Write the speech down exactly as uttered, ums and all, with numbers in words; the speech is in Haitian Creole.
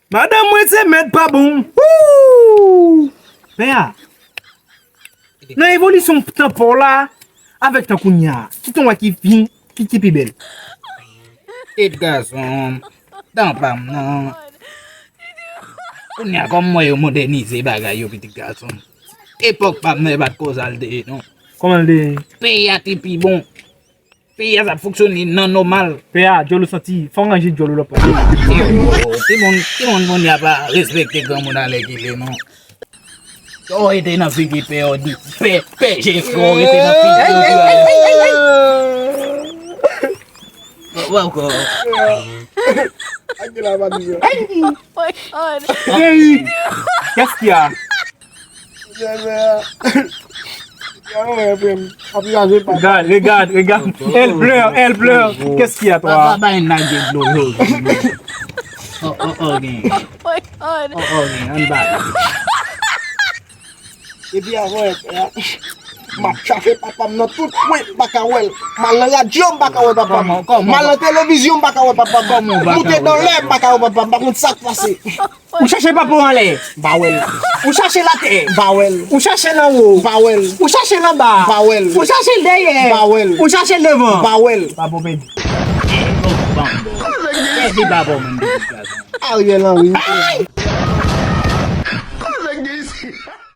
Madanm mwen se mèt pa bon. Woo! Pè a, nan evolisyon tan pa w la, avèk tan kounye a, ki tan w wè ki vin, ki, ki pi bèl? Pitit gason, tan pa m nan. Kounye a kòm mwen yo modènize bagay yo pitit gason. Epòk pa m nan e pa t konsa l te ye non. Kòman l te ye? Peyi a te pi bon. Peyi a t ap fonksyone nan nòmal. Pè a, djòl ou santi, fò w ranje djòl ou lòt pati. Timoun, timoun kounye a pa respekte granmoun alèkile non. Yo rete nan figi pè yo di, pè, pè Jefò rete nan figi yo. Bon, bon, bon. Ak de la valiz yo. Hey, qu'est-ce qu'il y a? Ap chaje pa. Regarde, regarde, regarde. Elle pleure, elle pleure. Qu'est-ce qu'il y a, Papa toi? Bay nage dlo yo. Oh, oh, oh, gen. Oh, oh, gen. Ann bay. Epi avan, m ap chache papa m nan tout kwen, m pa ka wè l. M al nan radyo, m pa ka wè papa m. Kòman, kòman? M al nan televizyon, m pa ka wè papa m. Kòman w pa ka Moute wè nan lè, papa m pa ka wè papa m. M pa konn sa k pase. Ou chache papa w anlè? M pa wè l. Ou chache l atè? M pa wè l. Ou chache l anwo? M pa wè l. Ou chache l anba? M pa wè l. Ou chache l dèyè? M pa wè l. Ou chache l M devan? Pa wè l. Papa w pèdi. Bon, bon. Pèdi papa w menm pitit gason. Ariel Henry.